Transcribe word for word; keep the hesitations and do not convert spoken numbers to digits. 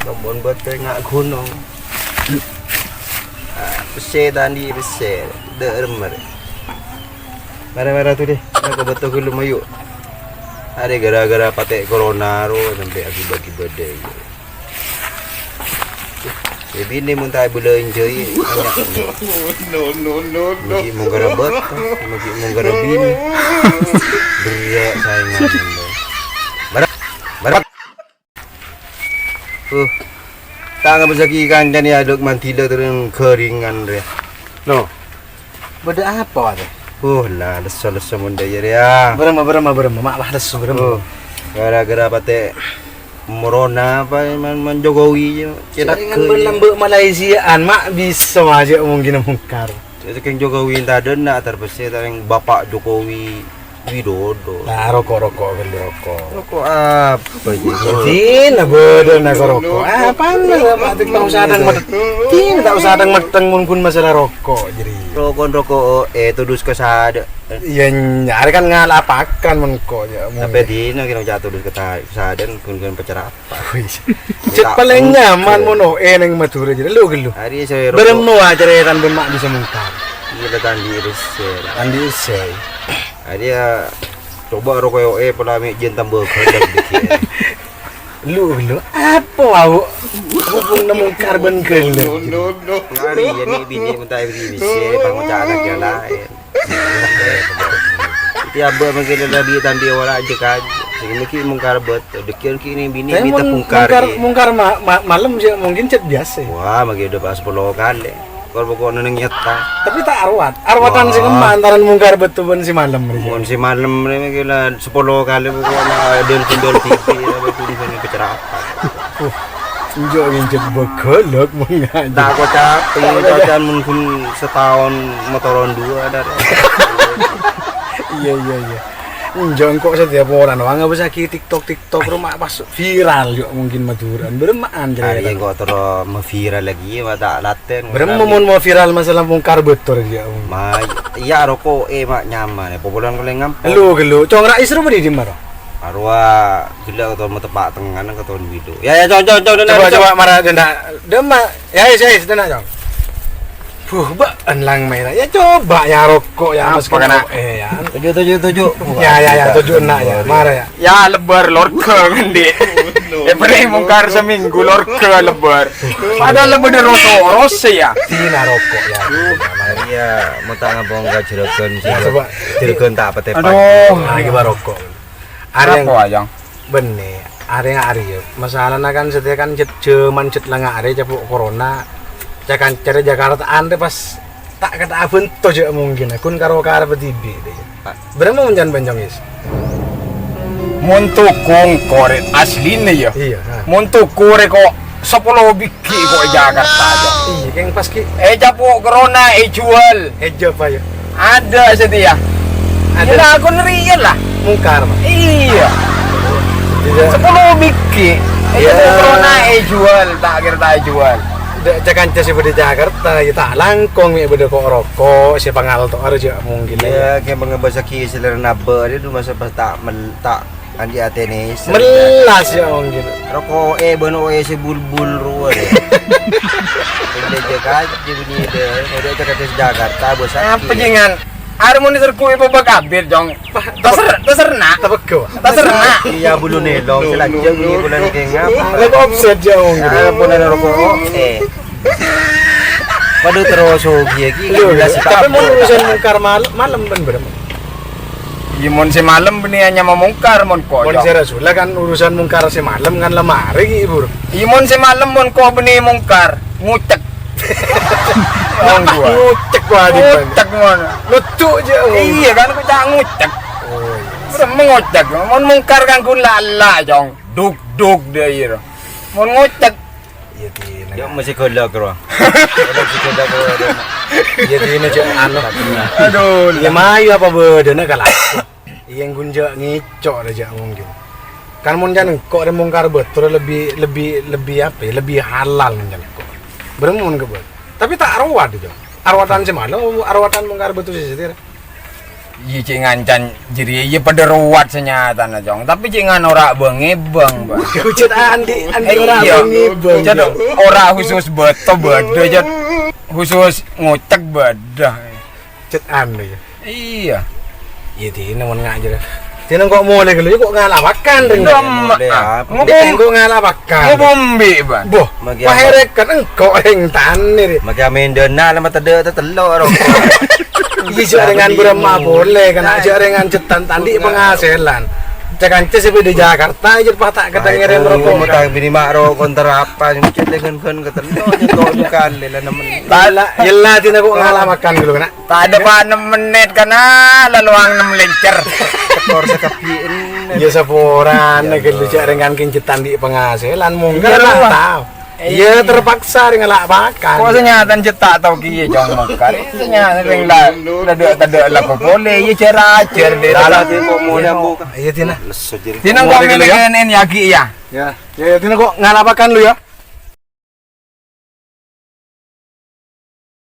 Ampon bâtèngnga ghunong. Ah, pèssè tadâ' pèssè, dâ' remmer. Mara-mara tu deh, ka bâto ghâllu mayu. Arè gara-gara patè' corona ro sampè' akibat-akibat dâ' iyâ. Yâ binè mon ta' èbâlânjâi, anya. No, no, no, no. Magi mongkara bâto, magi mongkara binè. Berrâ' saèngan. Bara', bara'. Uh, ta' ngabâssaghi kancana è adâ' mandhila terrèng ghâringan rè. Loh, bâdâ apa, Wa, tè? Uh, la, lesso-lesso mon dâ' iyâ rè, yâ. Bârâmma, bârâmma, bârâmma, ma' wah lesso, bârâmma. Uh, gara-gara patè' morona apa, man, man Jokowi, yâ, cètak Jaringan ghâ-, bân lambâ' Malaysiaan, ma' bisa ajâ' mungkin mungkar. Sakèng Jokowi tadâ' na' terpèssè, sakèng Bapak Jokowi Widodo. Nah, roko'-roko' ghâllu roko'. Roko' apa, Ji? Dina bâdâna roko'. Apana, ma' ta' usah dâng-medheng. Dina ta' usah dâng-medheng mon ghun masalah roko', jârèya. Roko', roko', eh, todus ka sadâ'. Iyâ, nyarè kan ngala' pakan mon ko', yâ, Tapè dina kèra ca' todus ka ta-, sadâ', ghun-ghun pacara. Wis. Cè' palèng nyaman mon O E neng Madhurâ jârèya. Lu ghâllu. Arèya sè roko'. Bârâmma carètana bân ma' bisa mungkar. Iyâ, la tandhi' rèsè. Tandhi' rèsè. Arèya coba roko' O E pola mè' jân tambâ ghâllu dikit. Lu ghâllu. Apa wau? Hubunganna mungkar bân ghâllu. Arèya nè' binè' menta' rèsè, pangoca'na kèya laèn. Tiap bâ' mangkèn lebbi tandhi' wala' jâ-kajâ. Sè mèghi mungkar bâto, dâgghi'ân kènè' binè' Tapi mènta mon bungkar mungkar, kèya. Mungkar ma-, ma-, malem sè mungkin cè' biyasa. Wah, mangkèn dâpa' sapolo kalè. Kor pokokna neng nyèta. Tapi ta' arwat. Arwatan sè Wah. Kemma antarana mungkar bâto bân sè malem rèya. Mon sè malem rèya mangkèn la sapolo kalè pokokna dâl-gundâl T V, la pokokna pecerapa. Uh, enjâ' ngènjhâk bâghâlâk mangajâ. Ta' koca'an, ta' koca'an mon ghun sataon motoron duwâ', dâ. Iyâ, iyâ, iyâ. Enjâ' engko' satèya polana, wah, ngabâssaghi TikTok, TikTok roma pas viral, yâ, mungkin Madhurâ. Bârâmma carètana? Arèya engko' terro maviral lagi, ma' ta' latèn. Bârâmma mon maviral masalah mungkar bâto, yâ. Ma-, iyâ, roko', eh, ma' nyaman, yâ, popolan kalèngan. Lu, ghâllu. Cong Rais ro bâdâ è dimma, ro? Arowa ghellâ' ka towan mateppa' tengngana ka towan bidu. Ya, ya, cong, cong, cong, dâna, Coba, dâna. Coba, mara dâna. Dâmma. Ya, ya, ya, dâna, cong. Huh, bâ'en lang mèra. Ya, coba, ya, roko', ya, Apa meskipun kana'? Roko', eh, ya. Tuju, tuju, tuju. Ya, ya, ya, tuju enna', ya. Mara, ya. Ya, lebbâr lorga, ngendi'. Ya, bâreng mungkar seminggu, lorga lebbâr. Padahal lebbâr roso-, rose, ya. Dina roko', ya. Maria, mau tak ngabong ka juragan, Ya, coba. Juragan tak pete Aduh. Nah, iki roko'. Arèya Apa, Jang? Bânnè, arèya arèya. Masalana kan satèya kan jâ-, jâman jât la ngarè capo' corona. Ca-kanca rè Jakarta anrè pas ta' kata abânto jâ' mungkin. Ghun karo karep dhibi', dè. Bârâmma mon can bân cong, Is? Mon toko engko' rè aslina, ya. Iyâ, ha. Mon toko rè ko' sapolo bighi' ko' è Jakarta, ya. Iyâ, kèng pas ki. Eh, capo' corona, eh, jual. Eh, jâ' apa, ya? Ada satèya. Ada. Iyâ, aku neriyan lah. Mungkar, Pak. Iyâ. Tidak. Sapolo bighi'. Eh, Iyâ. Capo' corona, eh, jual. Ta' kèra ta' jual. Dâ' ca-kanca sè bâdâ Jakarta, ya ta' langkong mè' bâdâ ko'-roko', sè pangalto arè jâ' mungkin. Iyâ, kèng pangabâssaghi salèrana bâ', dâ' masa pas ta' mel-, ta' Andi' atèna, Is. Melas, ya, mungkin. Roko' O E, bân O E sè bulbul rowa, dâ. Bânnè jâ-kajâ bânnè, dâ. Model cakap di Jakarta, bos Apa sakit. Jenengan? Arè mon serku ibu bak abit, Jong. Taser-, taserna. Tepeggo. Taserna. Iyâ, bulu nelong, selajeng bânnè bulan kèng apa? Lagi offset, ya, mungkin. Ah, bulan roko' O E. Padahal terus hobi lagi. Lho, tapi mon urusan mungkar mal-, malem, bân, bârâmma? Iyâ, mon sè malem bânnè nyama mungkar, mon ko', Mon Jong. Sè Rasulullah kan urusan mungkar sè malem kan la marè, Ki, Bur. Iyâ, mon sè malem, mon ko' bânnè mungkar, ngucek. Wong gua. Ngucek, wah, di Ngucek, mon. Lucu aja, oh. Iyâ, kan, ko' ca' ngucek. Oh, iyâ. Bârâmma ngucek, mon mungkar kan ghun la-, la, Jong. Duk, duk, dâ' iyâ. Mon ngucek, Iyâ, dina. Ya, masih golok, bro. Masih golok, bro. Iyâ, dina, cek, anu. Aduh, Iyâ, mayu apa bâdâna kala. Iyâ, ghun jâ' ngèco' rè jâ' mungkin. Kan mon can engko' rè mungkar bâto lebbi, lebbi, lebbi apa ya? Lebbi halal mon can engko'. Bârâmma mon kèbâ. Tapi ta' arwat, Jong. Arwatan sè malem, arwatan mungkar bâto sè satèya. Iyâ, cè' ngancan jârèya, iyâ, padâ rowat sanyatana, Cong. Tapè cè' ngan ora bâng-ngèbâng, Bâ. Jhât andi', andi' ora bâng-ngèbâng. Jhât ora khusus bâto bâdâ, jhât khusus ngocèk bâdâ. Jhât anu, yâ. Iyâ. Iyâ, dinah mon ngajhâr. Dinah kok molè ghâllu, kok ngala' pakan, rèng. Ngomong. Kok ngala' pakan. Ngomong, Bâ. Boh, paherek kan engko' rèng tanè, rè. Maka mendena lama tedek tetelok, rokok. Iyâ, jhâ' rèngan bârâmma polè, kan, jhâ' rèngan jhât tan-, tandi' penghasilan. Ca-kanca sè bâdâ Jakarta, jhât pas ta' katèngèrèn rokok. Mutang bini mak rokok, ntar apa, mungkin dengan ban ketelok, nyetok bukan, lè, lah, nemen. Yella, yella, dinah kok ngala' pakan ghâllu, kan. Ta' ada pa' ennem menit, kan, ah, lalu ang ennem lencer. Tekor sekapiin. Iyâ, saporana ghâllu, jhâ' rèngan kèng jhât tandi' penghasilan, mongkar. Iyâ, ta' tao. Iyâ, terpaksa rèng ngala' pakan. Kok sanyatana jhât ta' tao kèya, Cong, mongkar. Sanyatana rèng la, tedek-tedek lako polè, iyâ, jhâr-ajhâr, deh. Lah, lah, kok molè, Bu. Iyâ, dinah. Dinah kok molè ghâllu, yâ? Mèlè kènè'en, yâ, Gi, yâ? Yâ, yâ, dinah kok ngala' pakan lu, yâ?